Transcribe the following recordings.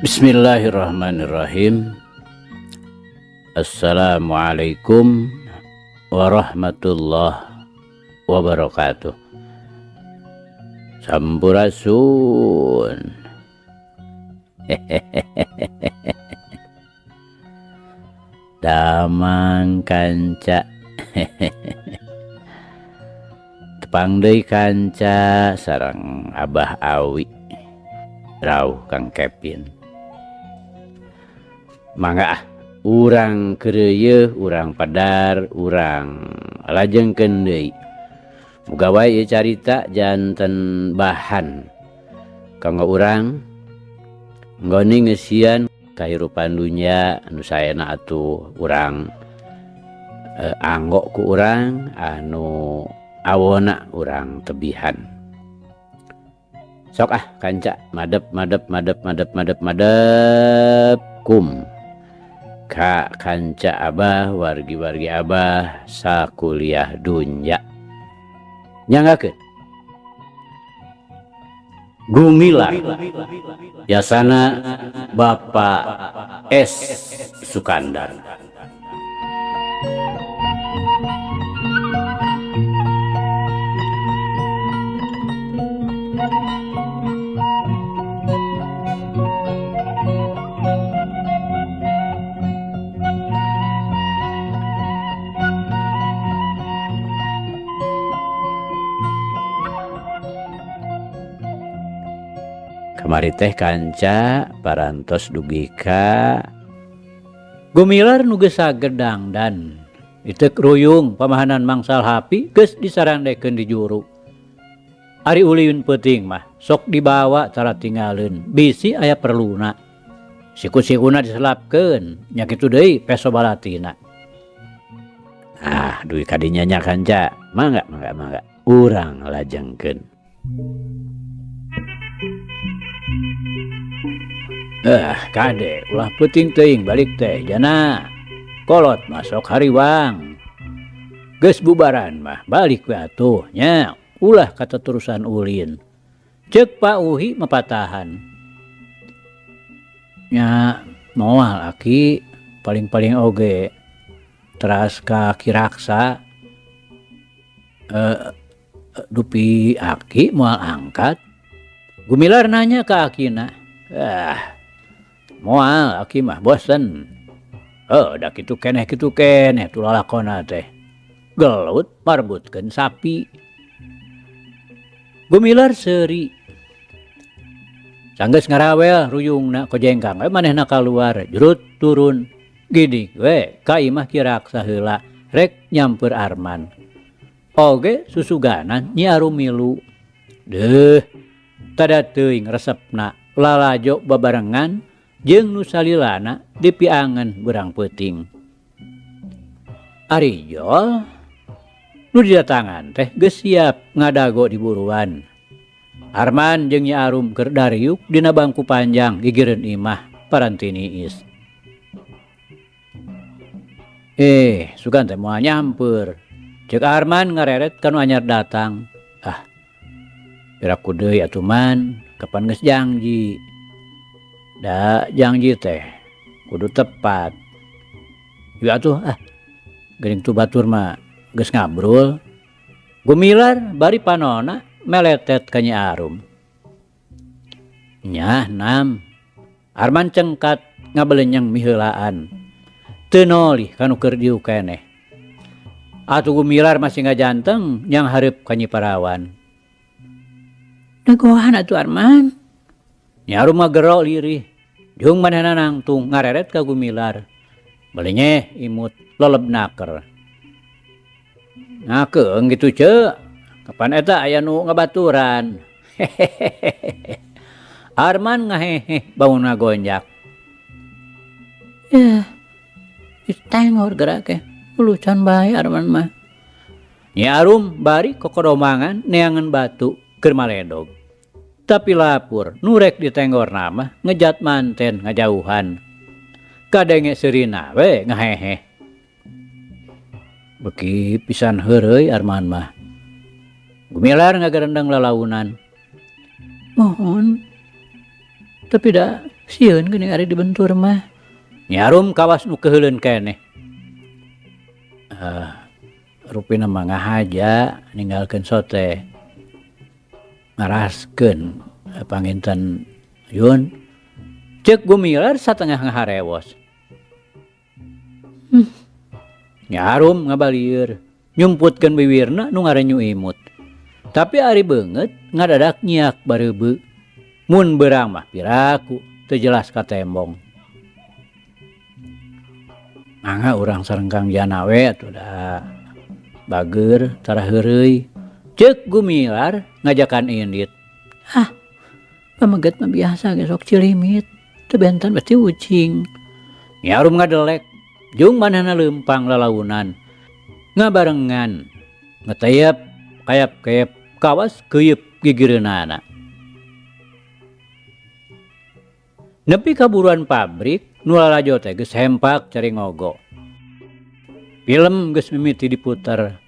Bismillahirrahmanirrahim. Assalamualaikum warahmatullahi wabarakatuh. Sampurasun. Damang kanca. Tepang deui kanca sareng Abah Awi. Rauh Kang Kevin. Mangga ah, urang keureuyeun, urang padar, urang lajengkeun deui. Muga wae ieu carita janten bahan kanggo urang nggoni ngeusian kahirupan dunya anu saena atuh urang anggo ku urang anu awona urang tebihan. Sok ah kanca madep madep madep madep madep madep kum ka kanca Abah, wargi-wargi Abah sakuliah dunya. Nyanggakeun Gumilar yasana Bapak S Sukandar. Kamari teh kanca parantos dugi ka Gumilar nu geus sagedang dan iteuk ruyung pamahanan mangsal hapi geus disarandekeun di juru. Ari ulin peuting mah sok dibawa tara tinggalin bisi aya perluna. Siku-sikuna diselapkeun nya kitu deui peso balatina. Ah, dugi ka dinya nya kanca. Mangga mangga mangga urang lajengkeun. Kade ulah peuting teuing balik teh jana. Kolot masuk hariwang. Geus bubaran mah balik we atuh nya, ulah kateterusan ulin. Ceuk Pak Uhi mapatahan. Nya moal aki paling-paling oge teras ka Ki Raksa. Dupi aki moal angkat. Gumilar nanya ka akina. Ah, moal aki mah bosen. Oh, da kitu keneh kitu keneh tu lalakona teh. Gelut marbutkeun sapi. Gumilar seuri. Sanggeus ngarawel ruyungna kojengkang we manehna kaluar jurut turun. Gidig we ka imah Ki Raksa heula rek nyamper Arman. Oge susuganan Nyi Arum milu. Deuh, tada teuing resepna lalajo babarengan jeung nu salilana dipiangan beurang peuting. Ari Jol nu didatangan teh geus siap ngadago di buruan. Arman jeung Nyi Arum keur dariuk dina bangku panjang gigireun imah parantiniis. Sugan teh moal nyamper. Ceuk Arman ngareret ka nu anyar datang. Ah, piraku deui atuh man, kapan geus janji. Da janji teh kudu tepat. Yuk atuh ah, geuning tu batur mah geus ngabrul. Gumilar bari panona meletet ka Nyi Arum. Nyah nam, Arman cengkat ngabelenyeng miheulaan. Teu nolih ka nu keur diuk keneh. Atuh Gumilar masih ngajanteng nyang hareup ka Nyi Parawan. Dagoan atuh Arman. Nyi Arum mah gero lirih. Jeung manehna nangtung ngareret ka Gumilar. Belenyeh imut leleb naker. Ngakeung kitu ceu. Kapan eta aya nu ngabaturan. Arman ngaheheh bangun ngagonjak. Ya, ditengor gerak ke. Lucan bae Arman mah. Nyi Arum bari kokodomangan neangan batu keur maledog. Tapi lapur nurek ditenggor nama ngejat manten ngajauhan. Kadenge seurina we ngaheheh. Beki pisan heureuy Arman mah. Gumilar ngagerendeng lalaunan. Mohon. Tapi da Sieun geuning ari dibentur mah. Nyi Arum kawas nu keuheuleun keneh. Rupina mah ngahaja ninggalkeun sote. Ngaraskeun panginten Yun. Ceuk Gumilar satengah ngaharewos. Nyi Arum ngabalieur nyumputkeun biwirna nu ngarenyu imut. Tapi ari beungeut ngadadak nyiak bareubeu. Mun beurang mah piraku teu jelas katembong. Mangga urang sareng Kang Jana we atuh da bageur tara heureuy. Ceuk Gumilar ngajakan indit. Ah, pameget mah biasa ge sok cilimit, teu benten beuti ucing. Nyi Arum ngadelek, jeung manehna leumpang lalaunan. Ngabarengan, ngeteyep, kayap-kayap kawas keuyeup gigireunana. Nepi ka buruan pabrik, nu lalajo teh geus hempak cari ngogo. Film geus mimiti diputer.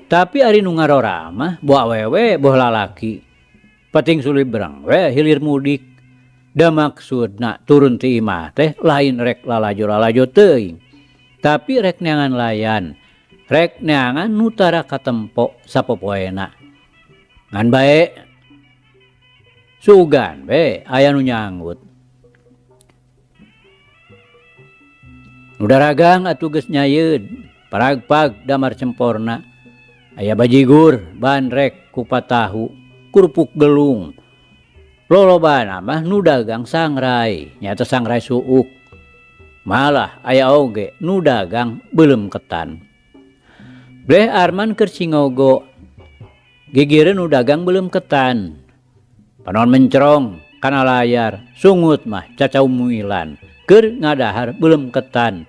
Tapi ari nu ngarora mah boh awewe boh lalaki. Pating sulibrang we hilir mudik. Da maksudna turun ti imah teh lain rek lalajo-lalajo teuing. Tapi rek neangan layan, rek neangan nu tara katempo sapopoena. Ngan bae sugan we aya nu nyanggut. Nu daragang atuh geus nyayeud, paragpag damar cemporna. Aya bajigur, bandrek, kupat tahu, kerupuk gelung. Lolobana mah nu dagang sangrai, nyaeta sangrai suuk. Malah aya oge nu dagang beuleum ketan. Bleh Arman keur cingogo, gigireun nu dagang beuleum ketan. Panon mencerong kana layar, sungut mah cacaumuilan keur ngadahar beuleum ketan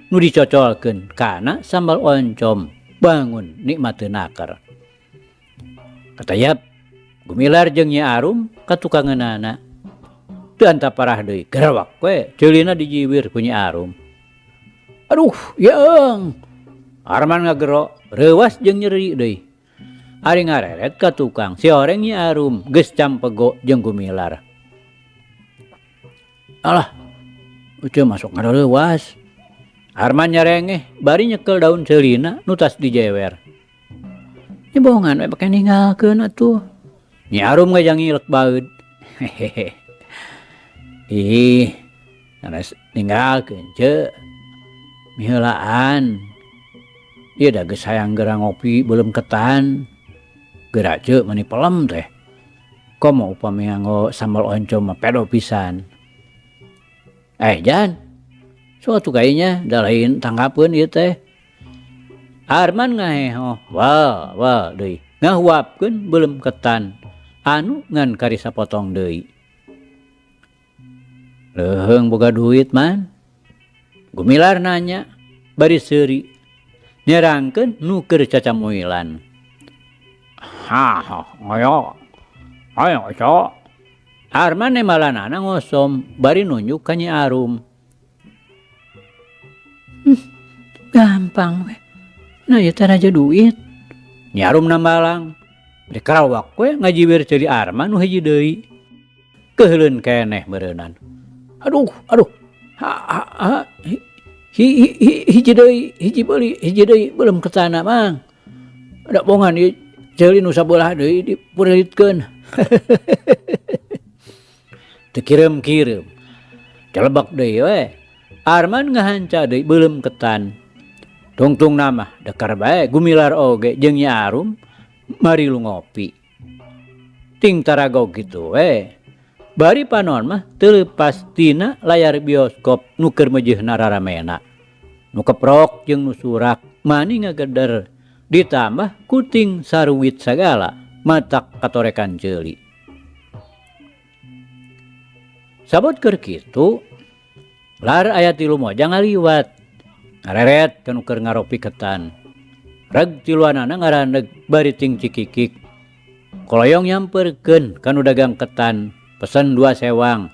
nu dicocolkeun kana sambal oncom. Bangun nikmateun naker. Katayap Gumilar jeung Nyi Arum ka tukangeunana. Teu antaparah deui gerawak we ceulina dijiwir ku Nyi Arum. Aduh, yeung. Arman ngagero, reuwas jeung nyeri deui. Ari ngareret ka tukang si oreng Nyi Arum geus campego jeung Gumilar. Alah, uceu masuk ngareuwas. Arman nyarengeh bari nyekel daun ceulina nu tas dijewer. Nyebongan we pake ninggalkeun atuh. Nyi Arum ngajangilek baeud. Hehehe. Ih, sanes ninggalkeun ceu. Miheulaan. Ieu da geus hayang geura ngopi beuleum ketan. Geura ceu mani pelem teh. Komo upami nganggo sambal oncom mah pedo pisan. Jan. Suatu kayaknya da lain tanggapeun ieu teh. Arman ngaheho, wah wah deui. Ngahuapkeun beuleum ketan anu ngan kari sapotong deui. Leuheung boga duit man. Gumilar nanya bari seuri nyerangkeun nu keur cacamuilan. Ha ha ayo. Ayo cok. Arman nemalanana ngosom bari nunjuk ka Nyi Arum. Gampang we. Nah ieu teh raja duit. Nyi Arum nambalang. Bari karawak we ngajiwir ceuli Arman nu hiji deui. Keuheuleun keneh meureunnan. Aduh, aduh. Ha ha ha. Hi hi hi hiji deui, hiji beuli, hiji deui beuleum ketana mang. Da bongan ieu ceuli nu sabelah deui dipeureulitkeun. Teu kireum-kireum. Celebek deui we. Arman ngahanca deui beuleum ketan. Tungtung nama dekar bae Gumilar oge jeung Nyi Arum marilu ngopi. Ting taragog kitu we. Bari panon mah teu leupas tina layar bioskop nu keur meujeuhna raramena. Nu keprok jeung nu surak mani ngageder ditambah kuting saruwit sagala matak katorekan ceuli. Sabot keur kitu lar aya tilu moja ngaliwat ngareret ka nu keur ngaropi ketan. Reg tiluanana ngaraneg bari ting cikikik. Koloyong nyamperkeun ka nu dagang ketan pesen 2 sewang.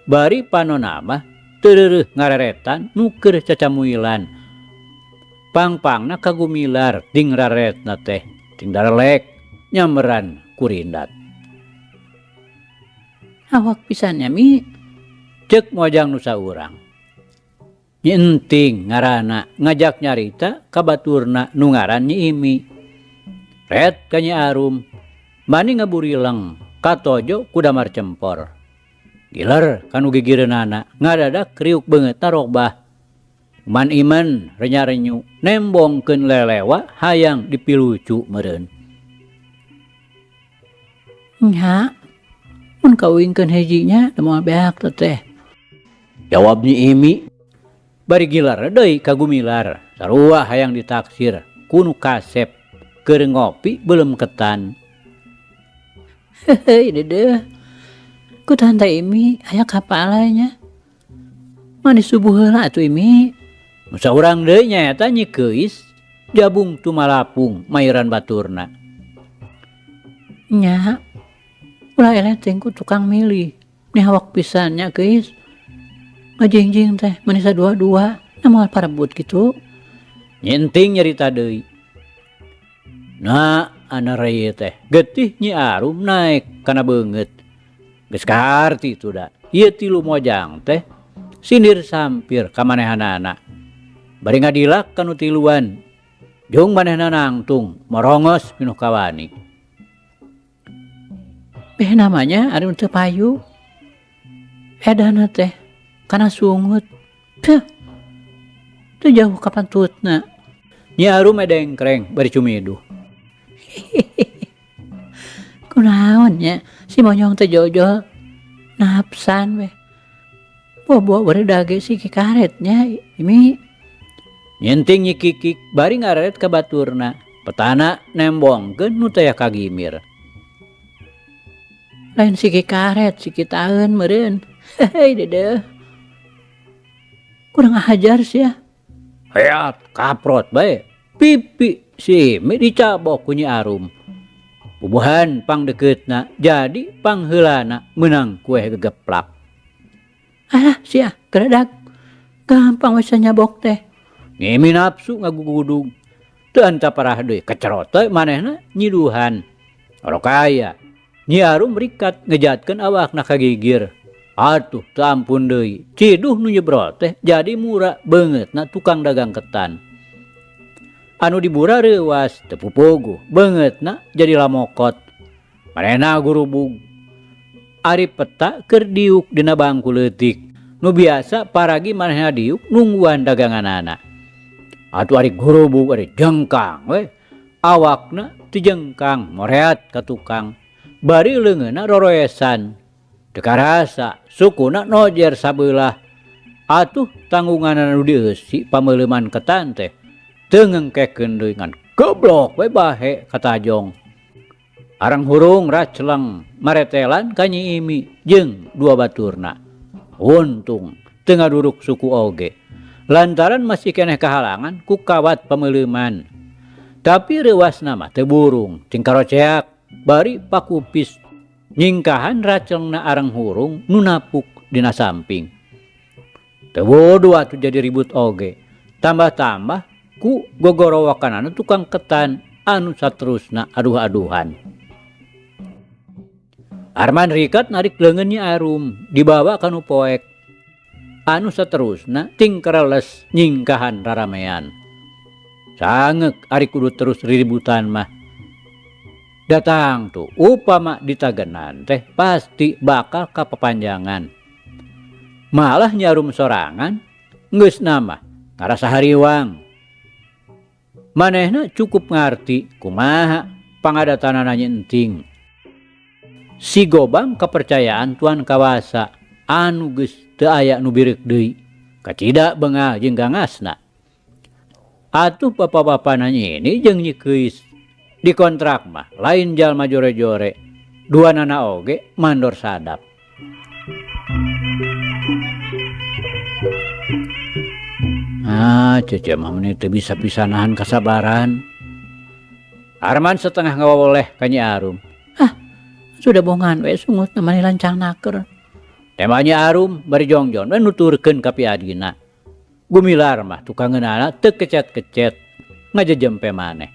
Bari panona mah teu reureuh ngareretan nu keur cacamuilan. Pangpangna ka Gumilar ting raretna teh ting darelek nyameran kurindat. Awak pisan nya Mi. Cek mojang nu saurang. Nyi Enting ngaranna ngajak nyarita ka baturna nu ngaran Nyi Imi. Ret ka Nyi Arum mani ngaburileng katojo ku damar cempor. Giler kanu gigireunana ngadadak kriuk beungeutna robah. Man iman renya-renyu nembongkeun lelewa hayang dipilucu meureun. Nya, mun kawingkeun hijinya teu moal beak teh. Jawab Nyi Imi. Bari gilar deui ka Gumilar, sarua hayang ditaksir ku nu kasep keur ngopi beuleum ketan. Heuheuy deudeuh. Ku tante Imi aya kapala nya. Mani subuh heula atuh Imi. Nu saurang deui nyaeta Nyi Keuis jabung tumalapung mairan baturna. Nya, ulah eleh teuing ku tukang milih. Ni hawak pisan nya Keuis. Ngajingjing teh mani sadua-dua na moal parebut kitu. Nyi Enting nyarita deui. Na anara ieu teh getih Nyi Arum naek kana beungeut. Geus kaharti tuda. Ieu tilu mojang teh sindir sampir ka manehanana. Bari ngadilak ka nu tiluan. Jung manehna nangtung morongos pinuh kawani. Beh namanya ari nu teu payu. Edana teh kana sungut. Peuh. Teu jauh ka pantutna. Nyi Arum edengkreng bari cumiduh. Kunaon nya si monyong teh jojol napsan weh. Bobo bari dage si karet nya Imi. Nyenting Nyi Kikik bari ngareret ka baturna, petana nembongkeun nu taya kagimir. Lain siki karet, siki taeun meureun. Heuheuy deudeuh. Kurang ajar sia. Heat kaprot bae. Pipi si Imi dicabok ku Nyi Arum. Bubuhan pangdekeutna jadi pangheulana meunang kueh gegeplak. Alah sia geredag. Gampang we nyabok teh. Nyi Imi nafsu ngagugudug. Teu antaparah deui kecerot teh manehna nyiduhan. Orok aya. Nyi Arum rikat ngejatkeun awakna ka gigir. Atuh teu ampun deui. Ciduh nu nyebrot teh jadi mura beungeutna tukang dagang ketan. Anu dibura reuwas teu pupuguh beungeutna jadi lamokot. Manehna gurubug. Ari peta keur diuk dina bangku leutik. Nu biasa paragi manehna diuk nungguan daganganana. Atuh ari gurubug ari jengkang we. Awakna teu jengkang moreat ka tukang. Bari leungeunna roroesan. Teu karasa sukuna nojer sabeulah. Atuh tanggunganna nu dieusi pameuleuman ketan teh teu ngengkekeun deui ngan goblok we bahe katajong. Arang hurung racleng maretelan ka Nyi Imi jeung dua baturna. Untung teu ngaduruk suku oge. Lantaran masih keneh kahalangan ku kawat pameuleuman. Tapi reuasna mah teu burung, cing karoceak bari pakupis nyingkahan raclengna arang hurung nu napuk dina samping. Teu bodoh atuh jadi ribut oge. Tambah-tambah ku gogorowakanana tukang ketan anu saterusna aduh-aduhan. Arman rikat narik leungeun Nyi Arum dibawa ka nu poek. Anu saterusna ting kereles nyingkahan raramean. Sangeuk ari kudu terus riributan mah. Datang tuh upama ditagenan teh pasti bakal kapapanjangan. Malah Nyi Arum sorangan geus nama ngarasa hariwang. Manehna cukup ngarti kumaha pangadatanana Nyi Enting. Si gobang kepercayaan Tuan Kawasa anu geus teu aya nu bireuk deui. Kacida bengal jeung gangasna. Atuh bapa-bapana Nyi ini jeung Nyi Keuis dikontrak mah lain jalma jore-jore. Duanana oge mandor sadap. Ah, cece mah meni teu bisa pisanahan kasabaran. Arman setengah ngawawoleh ka Nyi Arum. Ah, sudah bongan we sungut mani lancang naker. Tema Nyi Arum bari jongjon we nuturkeun ka piadina. Gumilar mah tukangeunana teu kecet-kecet ngajejempe maneh.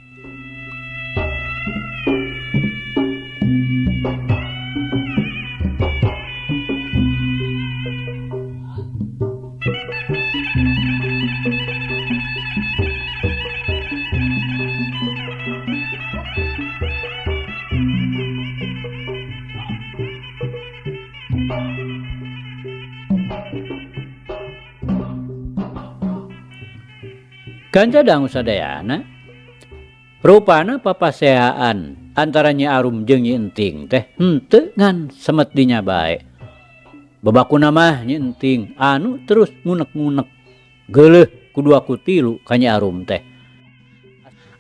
Kanca dangu sadayana, rupana papaseaan antara Nyi Arum jeung Nyi Enting teh henteu ngan semet dinya bae. Babakuna mah Nyi Enting anu terus ngunek-ngunek geuleuh ku dua ku tilu ka Nyi Arum teh.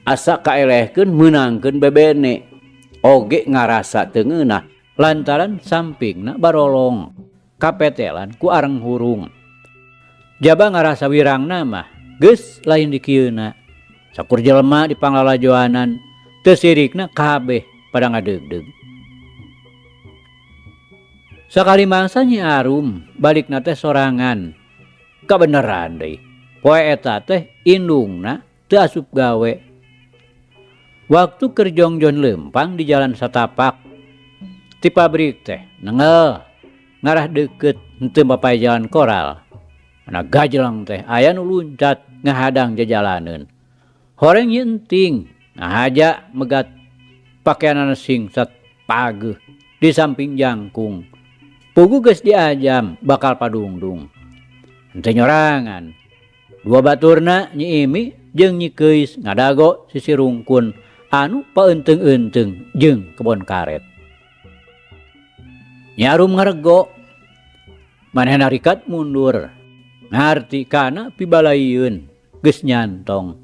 Asa kaelehkeun meunangkeun bebene oge ngarasa teu ngeunah lantaran sampingna barolong kapetelan ku areng hurung. Jaba ngarasa wirangna mah geus lain dikieuna. Sakur jelema di panglalajoanan teu sirikna kabeh pada ngadeugdeug. Sakali mangsa Nyi Arum balikna teh sorangan. Kabeneran deui. Poe eta teh indungna teu asup gawe. Waktu keur jongjon leumpang di jalan satapak ti pabrik teh nengel ngarah deukeut henteu mapay jalan koral. Anak gajleng teh aya nu luncat ngahadang jajalaneun. Horeng Nyi Enting ngahaja megat pakeanana singsat pageuh di samping jangkung. Pugu geus diajam bakal padungdung. Henteu nyorangan. Dua baturna Nyi Imi jeung Nyi Keis ngadago sisi rungkun anu paeunteung-eunteung jeung kebon karet. Nyi Arum ngarego. Manehna rikat mundur. Ngarti kana pibalaieun geus nyantong.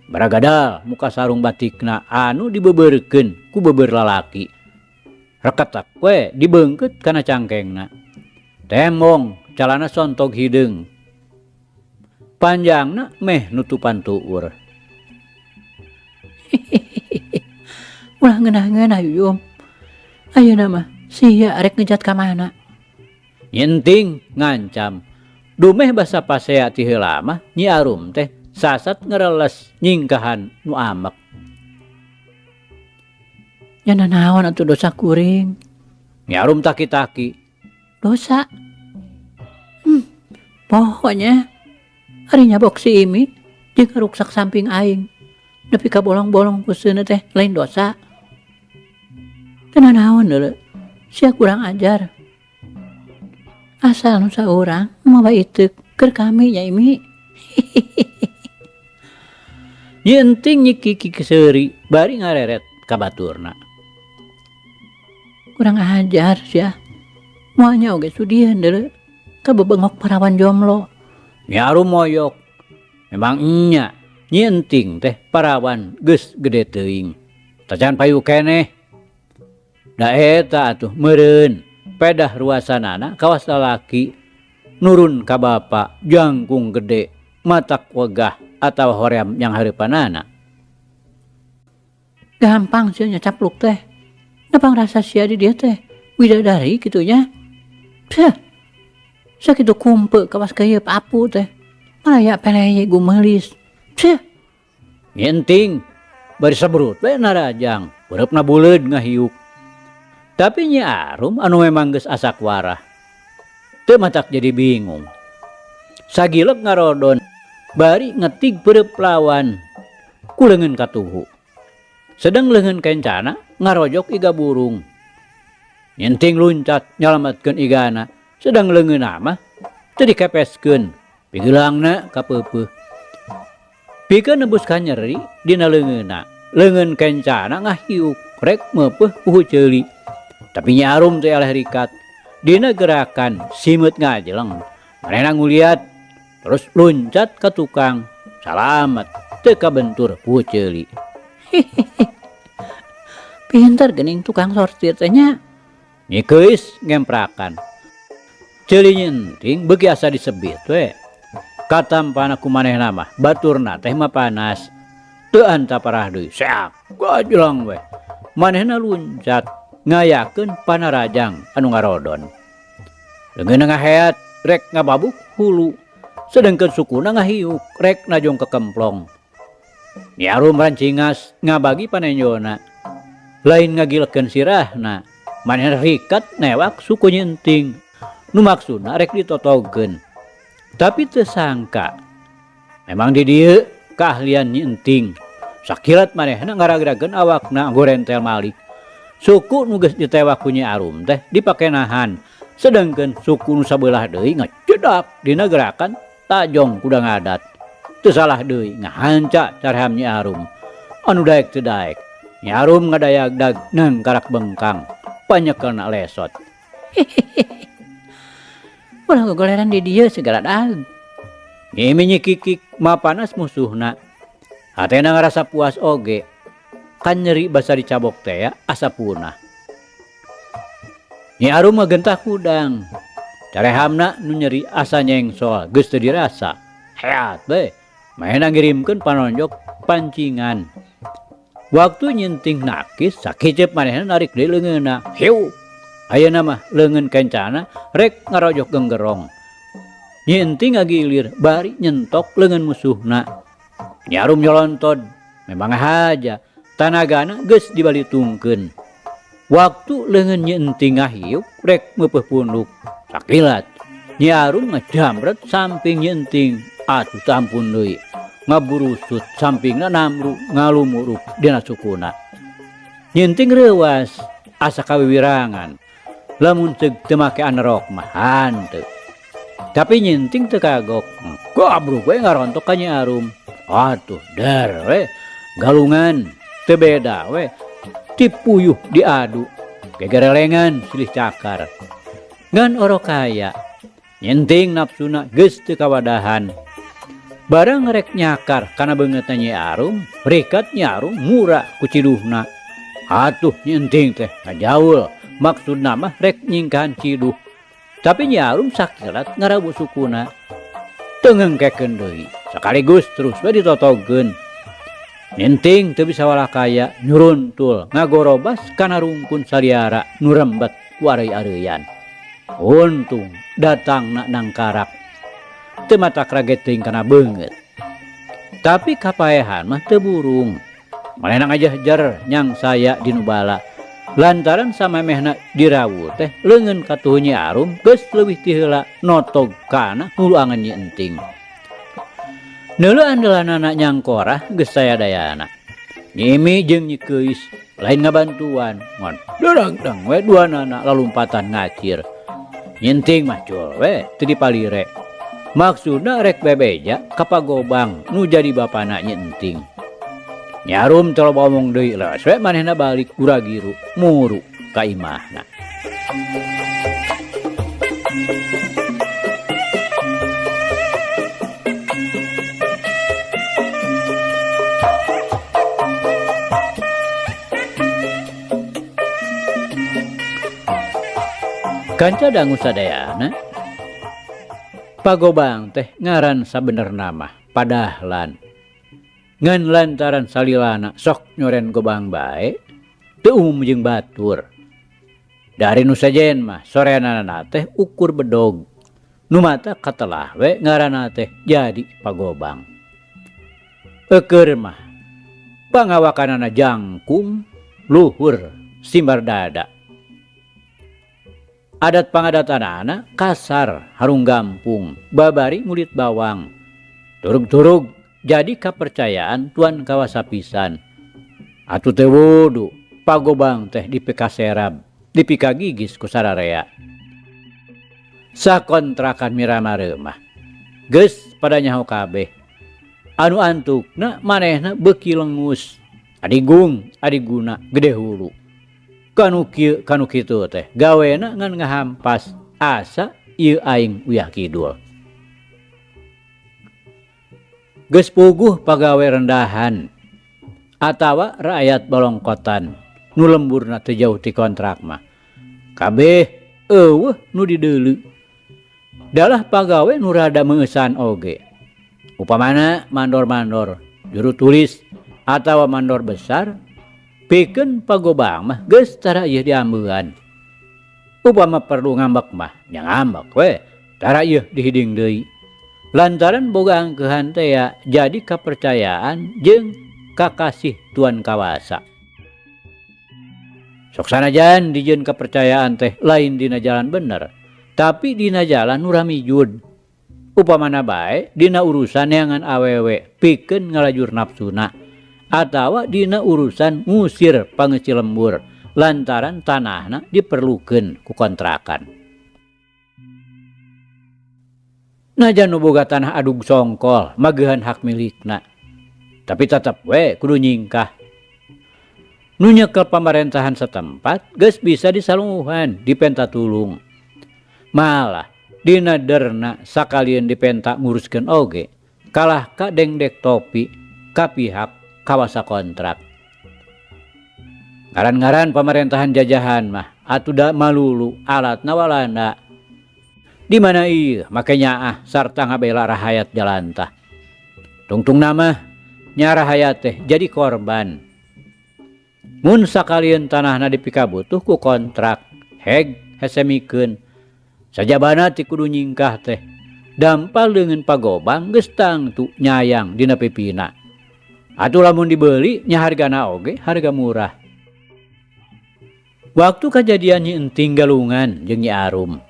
Baragadal muka sarung batikna anu dibeubeurkeun ku beubeur lalaki. Reketak we dibeungkeut kana cangkengna. Tembong calana sontog hideung. Panjangna meh nutupan tuur. Ulah ngeunah-ngeunah Yuyum. Ayeuna mah sia rek ngejat ka mana? Nyi Enting ngancam. Dumeh basa pasea ti heula mah Nyi Arum teh sasat ngereles nyingkahan nu amek. Nya nanaon atuh dosa kuring? Nyi Arum taki-taki. Dosa? Pokoknya ari nyabok si Imi jeung ngaruksak samping aing. Nepi ka bolong-bolong ku seuneu teh lain dosa. Teu nanaon deuleu, sia kurang ajar. Asal nu saurang mawa iteuk keur kami nya Imi. Nyi Enting Nyi Kiki seuri bari ngareret ka baturna. Kurang ajar sia. Moal nya oge sudieun deuleu ka bebengok parawan jomlo. Nyi Arum moyok. Memang nya Nyi Enting teh parawan geus gede teuing. Tacan payu keneh. Da eta atuh meureun pedah ruasanana kawas lalaki nurun ka bapa jangkung gede matak wegah atawa hoream yang hareupanana. Gampang sia nyacapluk teh. Napang rasa sia di dieu teh widadari kitu nya. Pseh. Sakitu kumpe kawas keuyeub apu teh. Malaya peleye gumelis. Pseh. Nyi Enting bari sebrut we narajang, peureupna buleud ngahiuk. Tapi Nyi Arum anu memang geus asak warah. Teu matak jadi bingung. Sagilek ngarodon bari ngetig peureub lawan ku leungeun katuhu. Sedeng leungeun kencana ngarojok iga burung. Nyi Enting luncat nyalametkeun igana, sedeng leungeunna mah teu dikepeskeun, pigeulangna kapeupeuh. Pikeun nebus kanyeri dina leungeunna, leungeun kencana ngahiuk rek meupeuh puhu ceuli. Tapi Nyi Arum teh eleh rikat. Dina gerakan simeut ngajeleng, manehna nguliat terus luncat ka tukang. Salamet teu kabentur puhu ceuli. Pinter geuning tukang sortir teh nya. Nyi Keis ngemprakan. Ceuli Nyi Enting beuki asa disebit we. Katampana ku manehna mah baturna teh mah panas. Teu antaparah deui seak gajleng we. Manehna luncat ngayakeun panarajang anu ngarodon. Leungeunna ngaheat rek ngababuk hulu, sedengkeun sukuna ngahiuk rek najong kekemplong. Nyi Arum rancingas ngabagi panenjona. Lain ngagilekeun sirahna, manehna rikat newak suku Nyi Enting. Nu maksudna rek ditotogeun. Tapi teu sangka memang di dieu keahlian Nyi Enting. Sakilat manehna ngaragrageun awakna gorentel malik. Suku nu geus ditewak ku Nyi Arum teh dipake nahan, sedengkeun suku nu sabelah deui ngecedak dina gerakan tajong kuda ngadat. Teu salah deui ngahanca careham Nyi Arum. Anu daek teu daek. Nyi Arum ngadayagdag nangkarak bengkang. Panyekelna lesot. Ulah gogoleran di dieu segala dag. Nyi Imi nyikikik mapanas musuhna. Hatena ngarasa puas oge. Kan nyeri basa dicabok teh ya asa punah. Nyi Arum ngagentah kudang. Carehamna nu nyeri asa nyengsol geus teu dirasa. Heat we. Manehna ngirimkeun panonjok pancingan. Waktu nyinting nakis sakiceup manehna narik deui leungeunna. Hiu. Ayeuna mah leungeun kencana rek ngarojok genggerong. Nyinting ngagilir bari nyentok leungeun musuhna. Nyi Arum nyolontod. Memang haja tanagana geus dibalitungkeun. Waktu leungeun nyinting ngahiuk rek meupeuh punduk. Sakilat Nyi Arum ngajamret samping nyinting. Atuh tampun deui. Ngaburusut sampingna namru ngalumuruk dina sukuna. Nyinting reuwas asa kawiwirangan. Lamun ceuk teu make anerok mah hanteu. Tapi nyinting teu kagok. Gabruk we ngarontok ka Nyi Arum. Atuh der we galungan teu beda we. Dipuyuh diadu gegerelengan silih cakar. Ngan orok kaya nyinting nafsuna geus teu kawadahan. Barang rek nyakar kana beungeutna Nyi Arum, rikat Nyi Arum mura ku ciduhna. Atuh nyinting teh ngajaul, maksudna mah rek nyingkahan ciduh. Tapi Nyi Arum sakilat ngarabu sukuna. Teu ngengkekeun deui, sekaligus terus we ditotogeun. Nyinting teu bisa walakaya nyuruntul ngagorobas kana rungkun saliara nu rembet ku areuy-areuyan. Untung datangna nangkarak. Teu matak raget teuing kana beungeut. Tapi kapaehan mah teu burung. Manehna ngajehjer nyang saya di nu bala. Lantaran samemehna dirawu teh leungeun katuhu Nyi Arum geus leuwih ti heula notog kana hulu angen Nyi Enting. Neuleu andelanana nyangkorah geus saya-dayana. Nyi Imi jeung Nyi Keis lain ngabantuan, ngan derang-dang we duanana lalumpatan ngacir. Nyinting mah cul we teu dipalire. Maksudna rek bebeja ka Pagobang nu jadi bapana Nyi Enting. Nyi Arum teu loba omong deui leos we manehna balik guragiru muru ka imahna. Kanca dangu sadayana, Pagobang teh ngaran sabenerna mah Padahlan. Ngan lantaran salilana sok nyoren gobang bae, teu umum jeung batur. Dari nu sejen mah sorenana teh ukur bedog. Nu mata katelah we ngaranna teh jadi Pagobang. Eukeur mah pangawakanana jangkung luhur simbar dada. Adat pangadatanana kasar harung gampung babari ngulit bawang. Turug-turug jadi kapercayaan tuan kawasa pisan. Atuh teu wudu Pagobang teh dipikaserab, dipikagigis ku sararea. Sakontrakan mirama reumah. Geus pada nyaho kabeh. Anu antukna manehna beuki lengus. Adigung, adiguna gede hulu. Kanu kieu kanu kitu teh gawena ngan ngahampas asa ieu aing uyah kidul. Geus puguh pagawe rendahan atawa rakyat bolongkotan nu lemburna teu jauh ti kontrak mah. Kabeh eueuh nu dideuleu. Dalah pagawe nu rada meungeusan oge. Upamana mandor-mandor, juru tulis atawa mandor besar pikeun Pagobang mah geus tara ieu diambean. Upama perlu ngambek mah nya ngambek we, tara ieu dihiding deui. Lantaran boga angkeuhan teh ya jadi kapercayaan jeung kakasih tuan kawasa. Sok sanajan dijieun kapercayaan teh lain dina jalan bener, tapi dina jalan nu ramijud. Upamana bae dina urusan neangan awewe pikeun ngalajur nafsuna atawa dina urusan ngusir pangeusi lembur lantaran tanahna diperlukeun ku kontrakan. Najan nu boga tanah adug songkol mageuhan hak milikna. Tapi tetep we kudu nyingkah. Nu nyekel pamarentahan setempat geus bisa disalunguhan dipenta tulung. Malah dina derna sakalieun dipenta nguruskeun oge kalah ka dengdek topi ka pihak kawasa kontrak. Ngaran-ngaran pamarentahan jajahan mah atuh da malulu alatna Walanda. Di mana ieu make nyaah sarta ngabela rahayat jalantah. Tungtungna mah nya rahayat teh jadi korban. Mun sakalieun tanahna dipikabutuh ku kontrak, heg hese mikeun. Sajabana ti kudu nyingkah teh. Dampal leungeun pagobang geus tangtu nyayang dina pipina. Atuh lamun dibeuli nya hargana oge harga murah. Waktu kajadian Nyi Enting Galungan jeung Nyi Arum.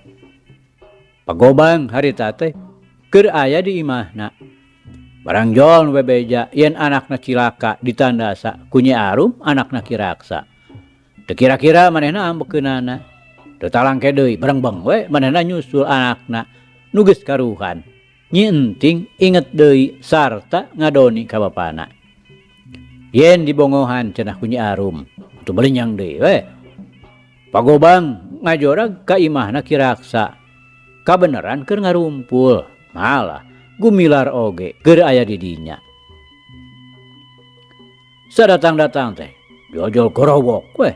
Pagobang harita teh keur aya di imahna. Barang jol nu bebeja yen anakna cilaka ditandasa ku Nyi Arum anakna Ki Raksa. Teu kira-kira manehna ambekeunana. Teu talangke deui barengbeng we manehna nyusul anakna nu geus karuhan. Nyi Enting inget deui sarta ngadoni ka bapana. Yen dibongohan cenah ku Nyi Arum, atuh belinyang deui we. Pagobang ngajorag ka imahna Ki Raksa. Kabeneran keur ngarumpul, malah Gumilar oge keur aya di dinya. Sadatang-datang teh jojol gorowok weh.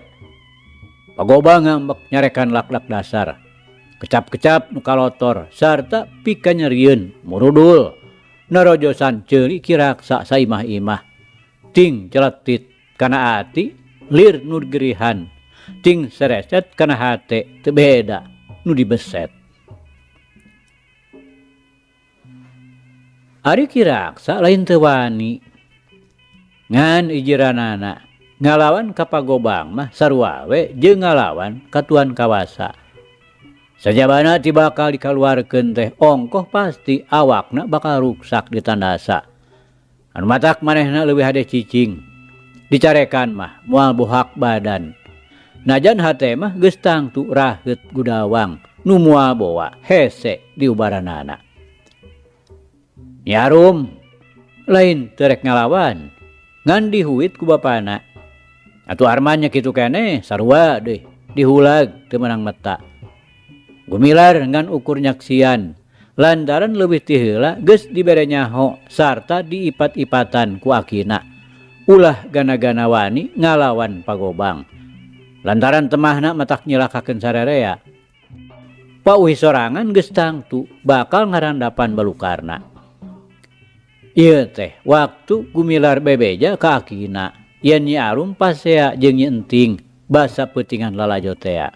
Pagobang ngambek nyarekan lak-lak dasar. Kecap-kecap nu kalotor sarta pikanyerieun murudul. Narojosan ceuli Ki Raksa saimah-imah. Ting celetit kana ati lir nu gerihan. Ting sereset kana hate teu beda nu dibeset. Ari Ki Raksa lain teu wani. Ngan ijiranana ngalawan ka Pagobang mah sarua we jeung ngalawan ka Tuan Kawasa. Sajabana ti bakal dikaluarkeun teh ongkoh pasti awakna bakal ruksak ditandasa. Anu matak manehna leuwih hade cicing. Dicarekan mah moal bohak badan. Najan hate mah geus tangtu raheut gudawang nu moal boa hese diubaranana. Nyi Arum lain teu rek ngalawan ngan dihuit ku bapana. Atuh Arman nya kitu keneh sarua deui dihulag teu meunang meta. Gumilar ngan ukur nyaksian lantaran leuwih ti heula geus dibere nyaho sarta diipat-ipatan ku akina. Ulah gana-gana wani ngalawan Pagobang. Lantaran temahna matak nyilakakeun sarerea. Pauih sorangan geus tangtu bakal ngarandapan balukarna. Ieu teh waktu Gumilar bebeja ka akina yen Nyi Arum pasea jeung Nyi Enting basa peutingan lalajo tea.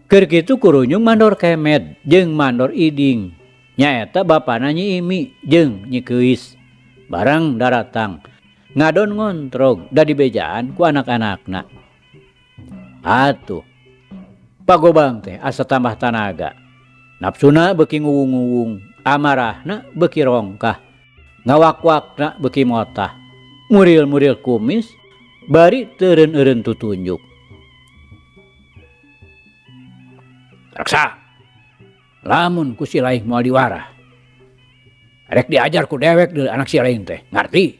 Keur kitu kurunyung mandor Kemed jeung mandor Iding nyaeta bapana Nyi Imi jeung Nyi Keuis. Barang daratang ngadon ngontrog da dibejaan ku anak-anakna. Atuh Pagobang teh asa tambah tanaga. Nafsuna beuki nguwung-nguwung, amarahna beuki rongkah, ngawakwakna beuki motah, muril-muril kumis bari teureun-eureun tutunjuk. Raksa, lamun ku si laing moal diwarah. Rek diajar ku dewek deui anak si laing teh, ngarti?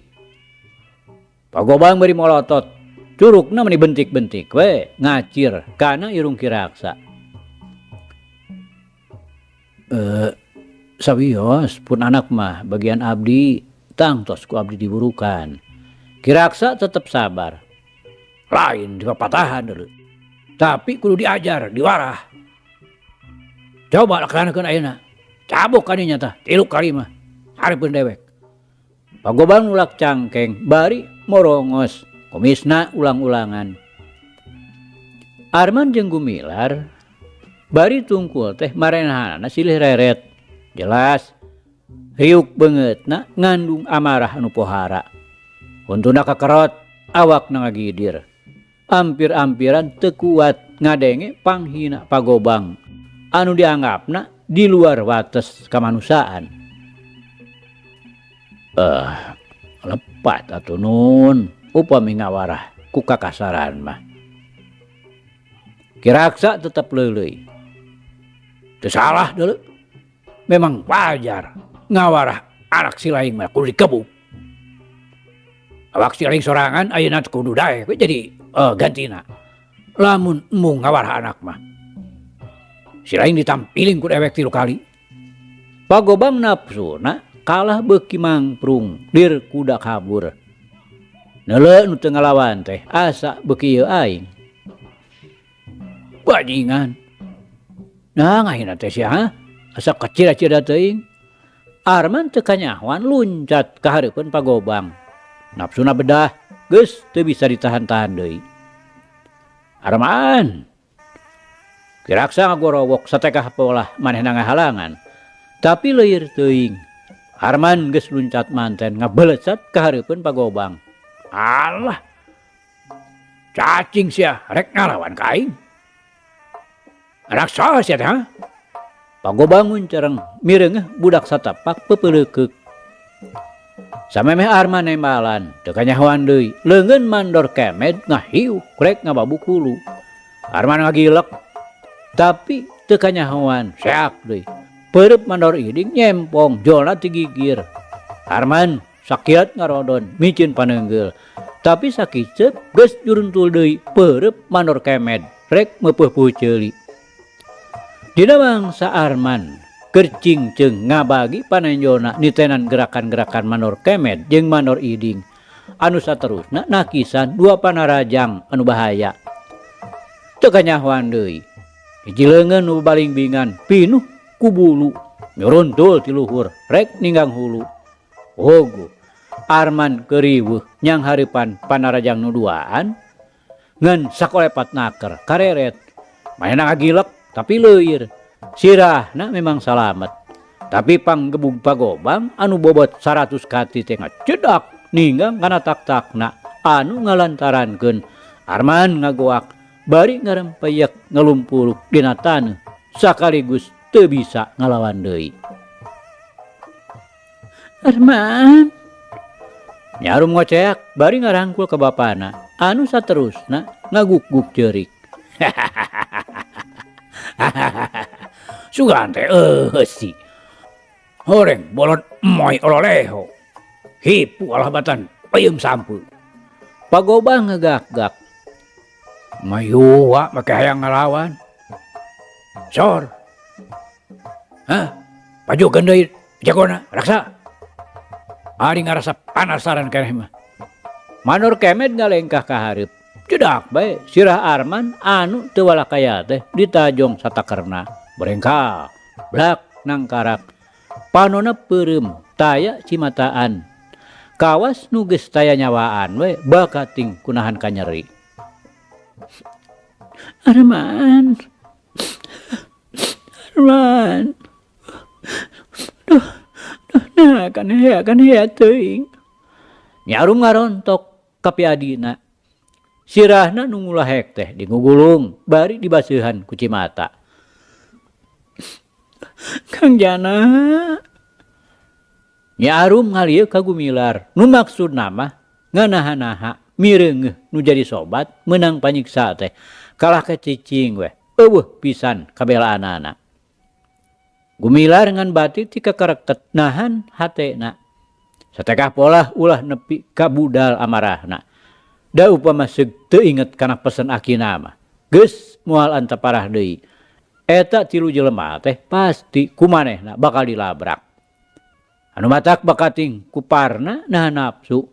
Pagobang bari molotot, curugna meni bentik-bentik we ngacir kana irung Ki Raksa. Sawios pun anak mah bagian abdi tangtos ku abdi diburukan. Ki Raksa tetep sabar. Lain dipapatahan deuleu. Tapi kudu diajar, diwarah. Coba laksanakeun ayeuna. Cabuk kadinya tah, 3 kali mah. Hareupeun dewek. Pagobang nulak cangkeng bari morongos, kumisna ulang-ulangan. Arman jeung Gumilar bari tungkul teh marenahanana silih reret. Jelas riuk beungeutna ngandung amarah anu pohara. Huntuna kakerot, awakna ngagidir. Ampir-ampiran teu kuat ngadenge panghina Pagobang anu dianggapna di luar wates kamanusiaan. Lepat atuh nun upami ngawarah ku kakasaran mah. Ki Raksa tetep leuleuy. Teu salah deuleu. Memang wajar ngawarah anak si laing mah kudu dikebuk. Awak si laing sorangan ayeuna kudu daek we jadi gantina. Lamun embung ngawarah anak mah. Si laing ditampiling ku dewek 3 kali. Pagobang nafsuna kalah beuki mangprung lir kuda kabur. Neuleuh nu teu ngalawan teh asa beuki ieu aing. Bajingan. Nah ngahina teh sia ha? Asa kacira-cira teuing. Arman teu kanyahoan luncat ka hareupeun Pagobang. Nafsuna bedah geus teu bisa ditahan-tahan deui. Arman. Kiraksa ngagorowok satekah polah manehna ngahalangan. Tapi leuir teuing. Arman geus luncat manten ngabelecet ka hareupeun Pagobang. Alah. Cacing sia rek ngalawan ka aing. Anak saha sia teh ha? Pagobang nguncereng mireungeuh budak satapak peupeuleukeuk. Samemeh Arman nembalan teu kanyahoan deui, leungeun mandor kemed ngahiuk rek ngababuk hulu. Arman ngagilek tapi teu kanyahoan seak deui. Peureub mandor iding nyempong jolna ti gigir. Arman sakiat ngarodon micin paneunggeul. Tapi sakiceup geus juruntul deui peureub mandor kemed rek meupeuh ceuli. Dina mangsa Arman kercing jeung ngabagi panenjona nitenan gerakan-gerakan mandor kemed jeung mandor iding anu saterusna nakisan dua panarajang anu bahaya. Teu kanyahoan deui. Hiji leungeun nu balingbingan pinuh ku bulu nyuruntul ti luhur rek ninggang hulu. Ogo Arman keuriweuh nyang hareupan panarajang nu duaan ngan sakolepat naker kareret. Manehna ngagilek tapi leuir. Sirahna memang salamet. Tapi panggebug Pagobang anu bobot 100 kati teh ngacedak ninggang kana tak-takna anu ngalantarankeun Arman ngagoak bari ngarempeyek ngalumpuruk dina taneuh sakaligus teu bisa ngalawan deui. Arman nyarum ngoceak bari ngarangkul ka bapana anu saterusna ngaguk-guk ceurik. Sugan teh eusi. Horeng bolon emoy ololeho. Hipu alah batan peuyeum sampeut. Pagobang ngegak-gak. Mayuwa make hayang ngalawan. Sor. Hah? Pajukeun deui jagona raksa. Ari ngarasa panasaran keneh mah. Manor kemed ngalengkah ka hareup. Cedak bae sirah Arman anu teu walakaya teh ditajong satakerna. Berengkal, blak nangkarak. Panona peureum taya cimataan. Kawas nu geus taya nyawaan we bakating kunahan kanyeri. Arman. Arman. Duh, duh, nah kan hea, kan hea teuing. Nyarum ngarontok ka piadina. Sirahna nu ngulahek teh digugulung bari dibaseuhan ku cimata. Kang Jana. Nyi Arum ngalieu ka Gumilar. Nu maksudna mah nganaha-naha mireungeuh nu jadi sobat meunang panyiksa teh. Kalah ka cicing weh eueuh pisan kabelaanana. Gumilar ngan bati ti kakereket nahan hatena. Satekah polah ulah nepi ka budal amarahna. Da upama seug teu inget kana pesen akina mah. Geus moal antaparah deui. Eta 3 jelema teh pasti kumanehna bakal dilabrak. Anu matak bakating kuparna nahan nafsu.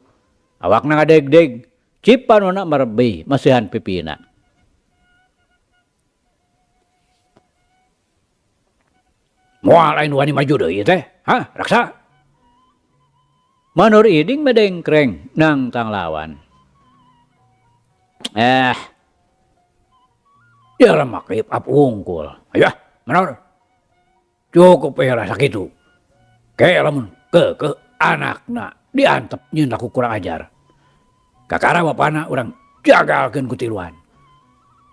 Awakna ngadegdeg, cip panona merebih masihan pipina. Moal lain wani maju deui teh, hah, raksa? Manur iding medengkreng nang tanglawan. Ya lemak keip ap unggul. Ayo, menor. Cukup ya lah sakitu. Ke lamun ke anakna diantep nyeun laku kurang ajar. Kakara bapana urang jagalkeun ku tiluan.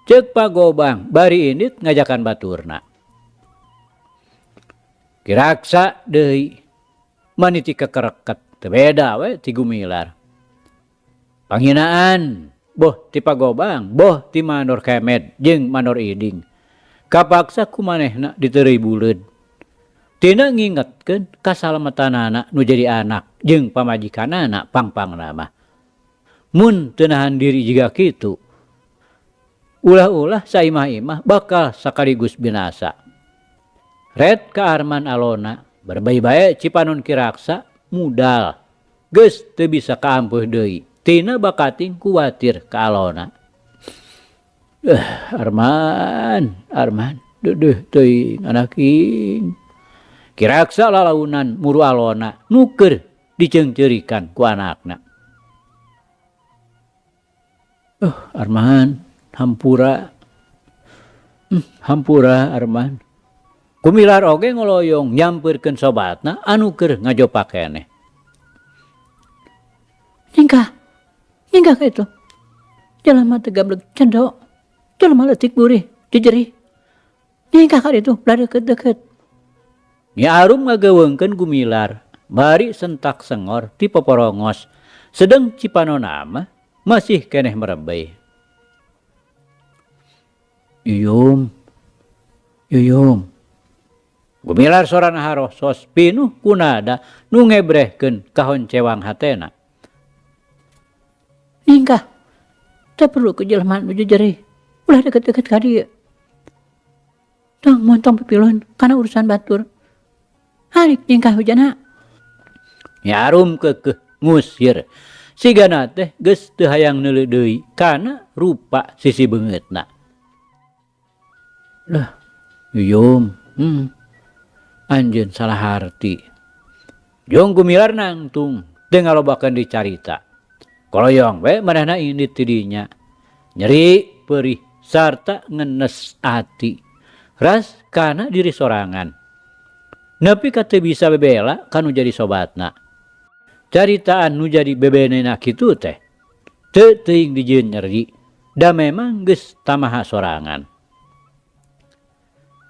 Ceuk Pagobang bari indit ngajakan baturna. Kiraksa deui maniti kekereket teu beda we ti Gumilar. Panghinaan boh ti Pagobang boh ti Mandor Kemed jeung Mandor Iding. Kapaksa ku manehna diteureuy buleud. Tina ngingetkeun kasalamatanana nu jadi anak jeung pamajikanana pangpangna mah. Mun teu nahan diri jiga kitu, ulah-ulah saimah-imah bakal sakaligus binasa. Red ka Arman Alona, berbei bae Cipanon Ki Raksa mudal geus teu bisa kaampeuh deui tina bakating kuwatir ka Alona. Arman, Arman, deudeuh teuing anak ing. Ki Raksa lalaunan muru Alona nu keur diceungceurikan ku anakna. Arman, hampura. Hampura Arman. Gumilar oge ngoloyong nyampeurkeun sobatna anu keur ngajopak keneh. Nyingkah, nyingkah ka itu. Jalma teu gablek cendo. Jalma leutik burih, jejerih. Nyingkah ka ditu, ulah deukeut-deukeut. Nyi Arum ngageuweungkeun Gumilar bari sentak sengor ti poporongos sedeng Cipanona mah masih keneh merebey. Yuyum, yuyum. Gumilar sorana harosos pinuh ku nada nu ngebrehkeun kahoncewang hatena. Ningkah, teu perlu ku jelema nu jejerih, ulah deket-deket ka dieu. Tong montong pipilun kana urusan batur. Harik ningkah hujana. Nyi Arum keukeuh ngusir sigana teh geus teu hayang neuleuh deui kana rupa sisi beungeutna. Lah, yuyum, anjeun salah harti. Jung Gumilar nangtung teu ngalobakeun dicarita. Koloyong we manehna indit ti dinya. Nyeri, perih, sarta ngenes ati. Ras kana diri sorangan. Nepi ka teu bisa bebela ka nu jadi sobatna. Caritaan nu jadi bebenena kitu teh teu teuing dijieun nyeri, da memang geus tamaha sorangan.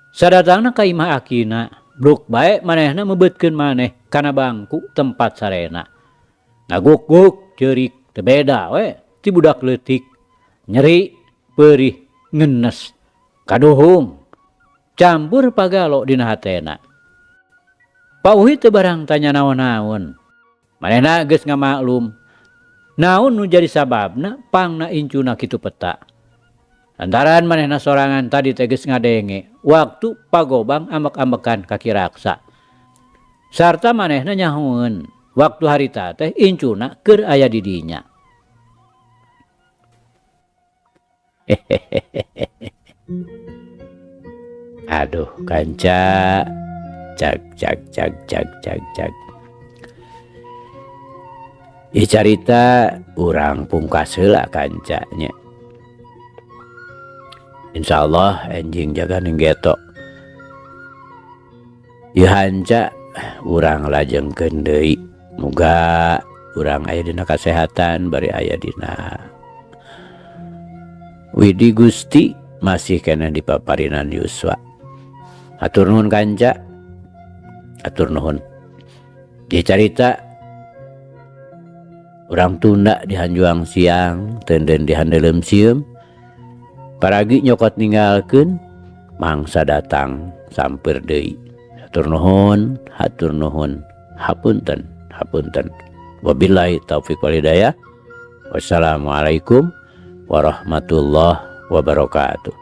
Sadatangna ka imah akina, bruk bae manehna mebeutkeun maneh kana bangku tempat sarena. Ngaguk-guk ceurik teu beda we ti budak leutik, nyeri, peurih, ngenes, kaduhung, campur pagalo dina hatena. Pak Uhi teu barang tanya naon-naon. Manehna geus ngamaklum naon nu jadi sababna pangna incuna kitu peta. Lantaran manehna sorangan tadi teh geus ngadenge waktu pagobang ambek-ambekan ka Ki Raksa. Sarta manehna nyahoeun waktu harita teh incuna keur aya di dinya. Aduh kanca, cag cag cag cag cag cag. Ieu carita urang pungkas heula kanca nya. Insyaallah enjing jaga ning geto. Ieu hanca urang lajengkeun deui. Muga urang aya dina kasehatan bari aya dina Widi Gusti masih keneh di paparinan yuswa. Hatur nuhun kanca. Hatur nuhun. Ieu carita urang tunda di hanjuang siang, tenden di handelem sieum. Paragi nyokot ninggalkeun, mangsa datang sampeur deui. Hatur nuhun, hatur nuhun, hapunten, hapunten. Wabillahi taufik wal hidayah. Wassalamualaikum warahmatullahi wabarakatuh.